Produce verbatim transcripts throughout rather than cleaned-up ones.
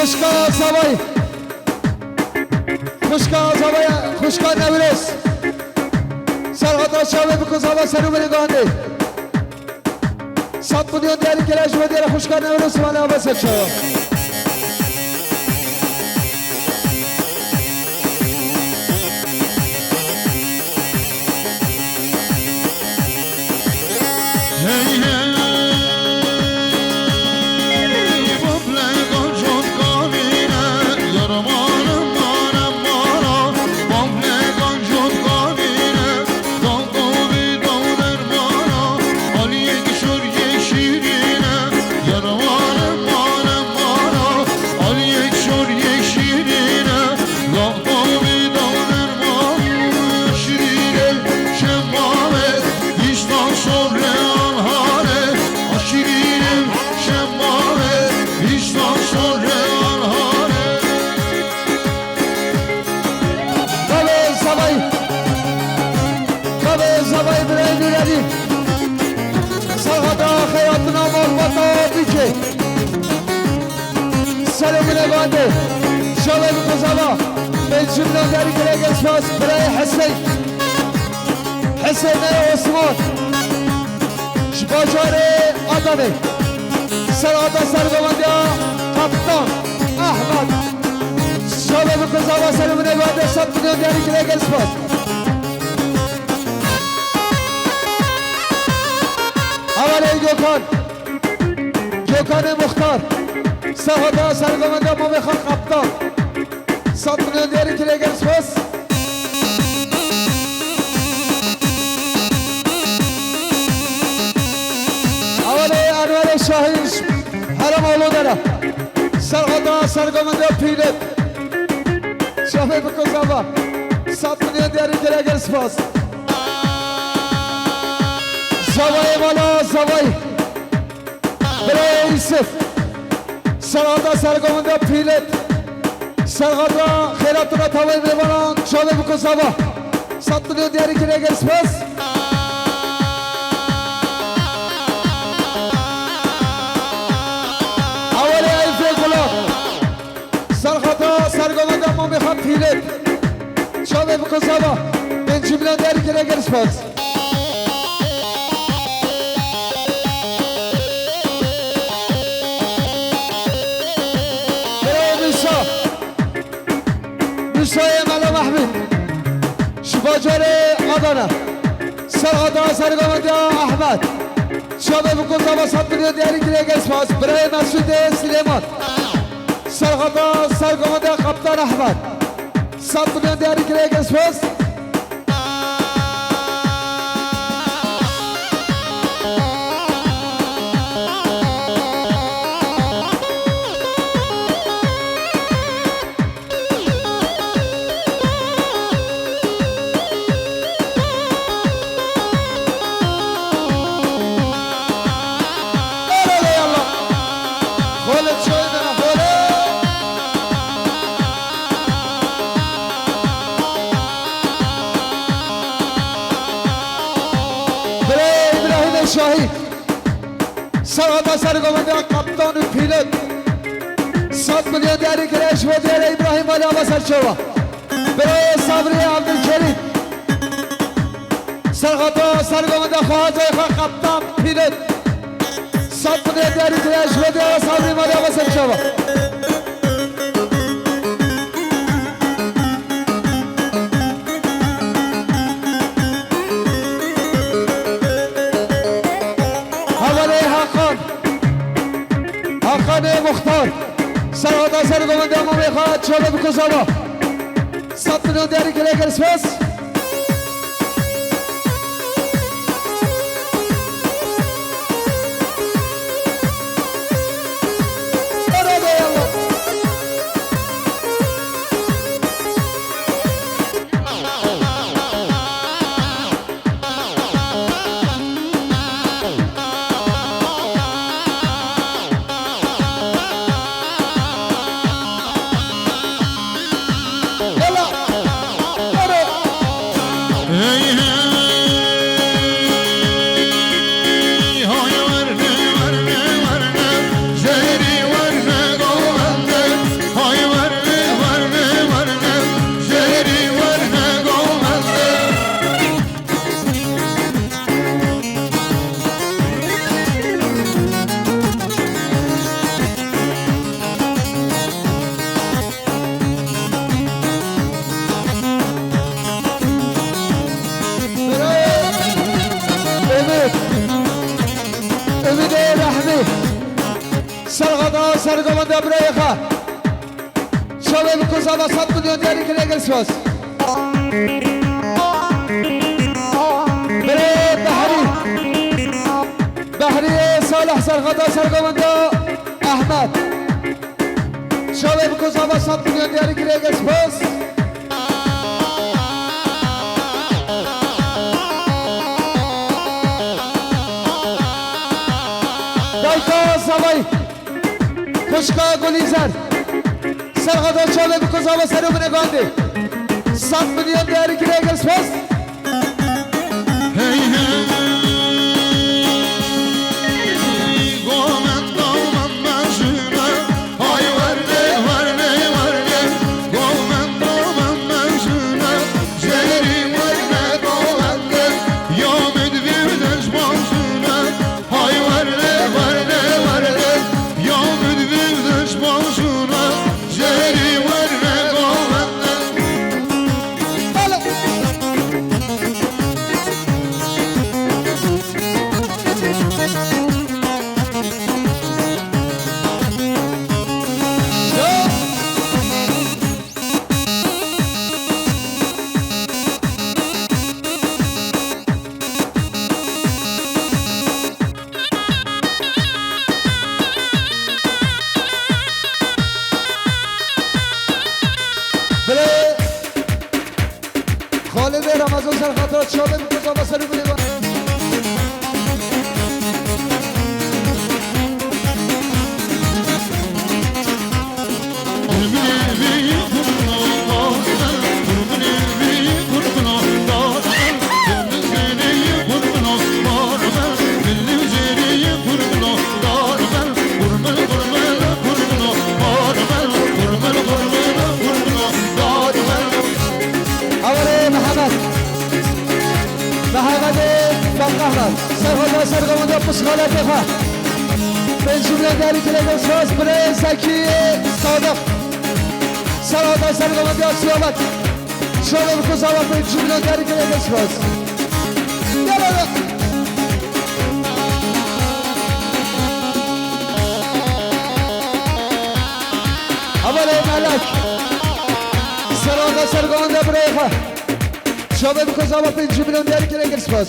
Xwişka Zavayî. Xwişka Zavayî, xwişka Newroz. Serhata çavê biko Zava ser û binê gandê. Sed milyon diyarî kire ji bo diyara xwişka Newroz, mala ava ser çawa. Kavê zavayî, kavê zavayî birayê Nûredîn. Serhata xeyratina malbata bike. Selamine gande. Şalê bi kuzava. Pêncî milyon diyarî kire gel spas. Birayê Hesey. Hesey ne Osman. Ji bajarê Adanê. Serhata sergovendiya Kaptan Ahmet. Şalê bi kuzava selamine gande. Sed milyon diyarî kire gel spas. Hevalê Gökhan. Gökhanê Muxtar. Serhata sergovendiya Mamê Xan Kaptan. Sed milyon diyarî kire gel spas. Hevalê Enverê Şahî. Herem Alodere. Serhata sergovendiya Pîlet. Şafê biko zava. Sed milyon diyarî kire gel spas. Zavayê mala zavayî. Birayê Yusuf. Serhata sergovinda Pîlet. Serhata xêratina tawê mêvanan çavê biko zava. Sed milyon diyarî kire gel spas. Awalê Eyfê Gulam. Serhata sergovinda Mamê Xan Pîlet. Çavê biko zava. Pêncî milyon diyarî kire gel spas. Bravo Musa. Musayê Mela Mehmet. Ji bajarê Adana. Serhata sergovinda Ahmet. Çavê biko zava sed milyon diyarî kire gel spas. Birayê Mesûdê Silêman. Serhata sergovinda Kaptan Ahmet. Sed milyon diyarî kire gel spas. Erele yallah. Xole çay dene, xole. Birayê Îbrahîmê Şahî. Serhata sergovinda Kaptan û Pîlot. Sed milyon diyarî kire ji bo diyarê Îbrahîm Ali Ava Serçava. Birayê Sabrî Abdulkerîm. Serhata sergovinda xwehazayê xwe Kaptan Pîlot. Sed milyon diyarî kire ji bo diyarê Sabrî Mali Ava Serçava. Hevalê Hakan. Hakanê Muxtar. Serhata sergovinda Mamê xwe çavê biko zava. Sed milyon diyarî kire gel spas. Yalla. Hadi. Sergovenda birayê xwe. Çavê bi ku zava sed milyon diyarî kiriye, gelek spas. Birê Behrî. Behrî Salih Serxata Sergovenda Ehmed. Çavê bi ku zava sed milyon diyarî kiriye, gelek spas. Dayka Zavayî. Xwişka Gulîzer. Serxata çavê bi ku zava ser û binê bandê. Sed milyon diyarî kiriye, gelek spas. Hey, hey. Bilê Xalidê Ramazan Serxata çavê bi ku zava ser û binê bandê. Havarê Mihemed. Mihemedê Bekahlan. Serxata Sergovenda pişxaletê xwe. Pênc milyon diyarî kiriye, gelek spas. Birê Zekî Sadiq. Serxata Sergovenda Siyamet. Çavê bi ku zava pênc milyon diyarî kiriye, gelek spas. Gel hele. Havarê Melek. Serxata Sergovenda birê xwe. Çavê bi ku zava pêncî milyon diyarî kiriye, gelek spas.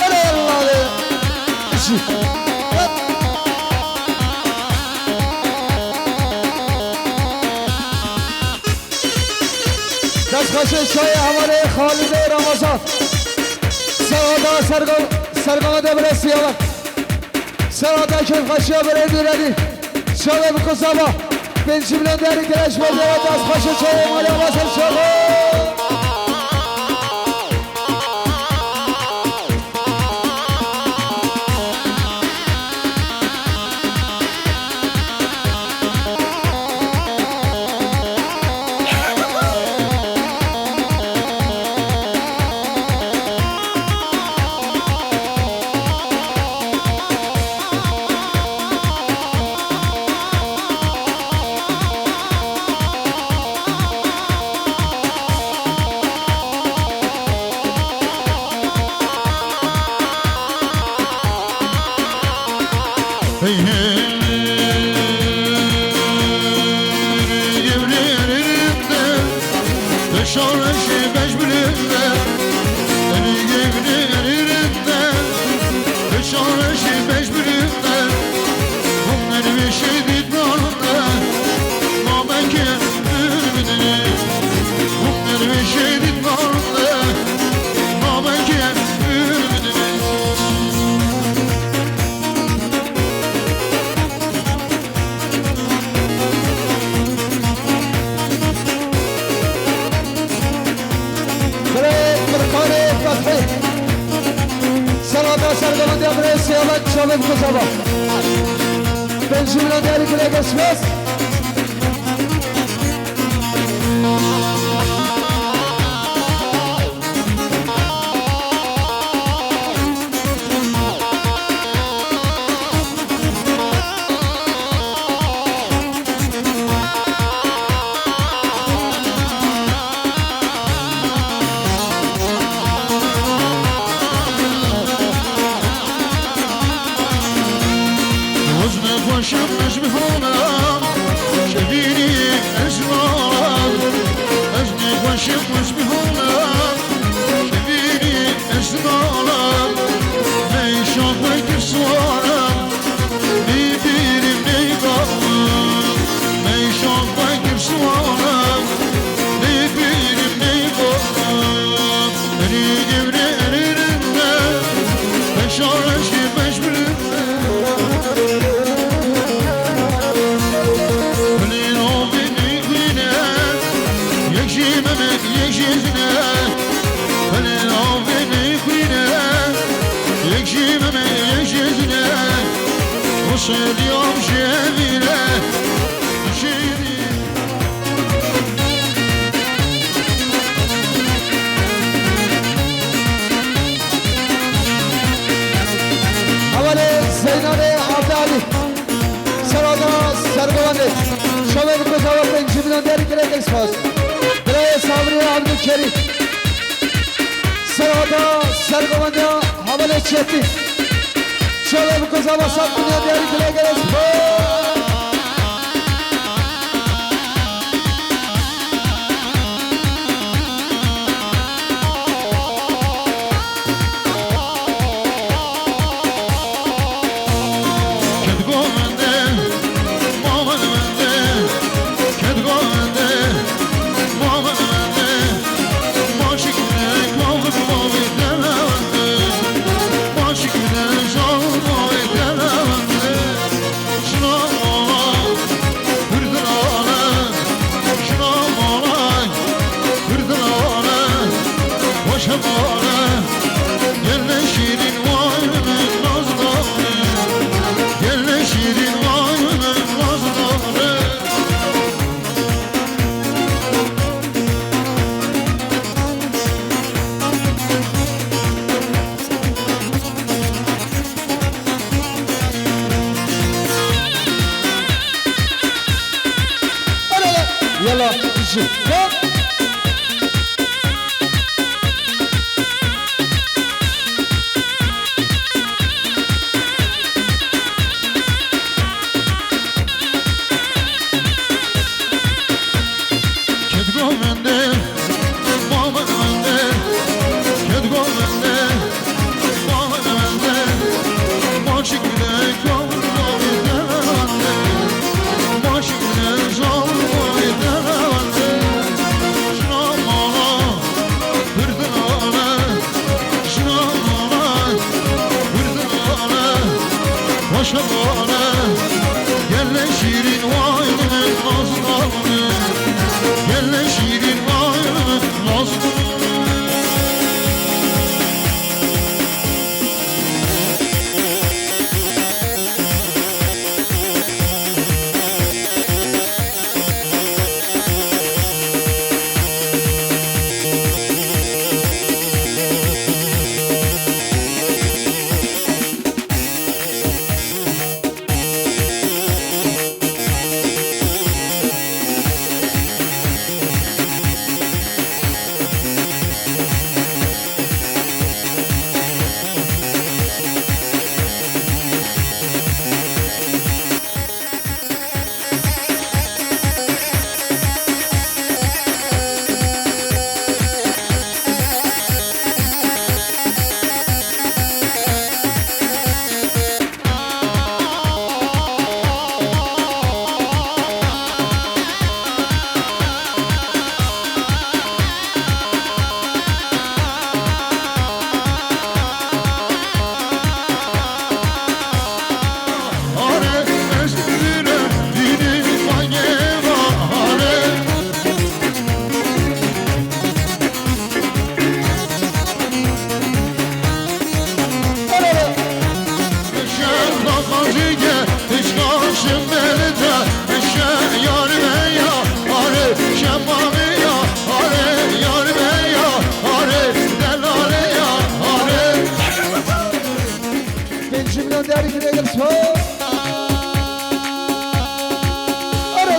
Erê Allah be. Dest xweşê çayê hevalê Xalidê Ramazan. Serxata Sergo-, Sergovenda birê Siyamet. Serxata kêfxweşiya birê Nûredîn. Çavê bi ku zava. Pêncî milyon diyarî kiriye, ji bo diyara dest xweşê çayê malê Ava ser çavê. Hey, hey, evlerinde, beşarışı mecburinde, eli evlerinde, beşarışı mecburinde, bunlar bir şey değil. Birê Mirxanê Fethî. Serxata Sergovendiya birê Siyamet çavê bi ku zava. Pêncî milyon diyarî kiriye, gelek spas. Suanım, ne bilim ne kalım, ne şafak gibi suanım, ne bilim ne kalım. Eni devre erinde, beşar eşki beş bilim. Bilin o beni kuyne, yekşi meme, yekşi zine. Bilin o beni kuyne, yekşi meme, yekşi zine. O sedi o şevine, şevine. Hevalê Zeynalê Abdalî. Serada sergovendê. Şovê bi ku zava pêncî milyon diyarî kire gelek spas. Birayê Sabriye Abdülkerim. Serada sergovendê hevalê Çetin. Şovê bi ku zava sed milyon diyarî kire gelek spas. Yalla, bijî. Hop. Pêncî milyon diyarî kiriye gel. Ara.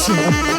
Çi?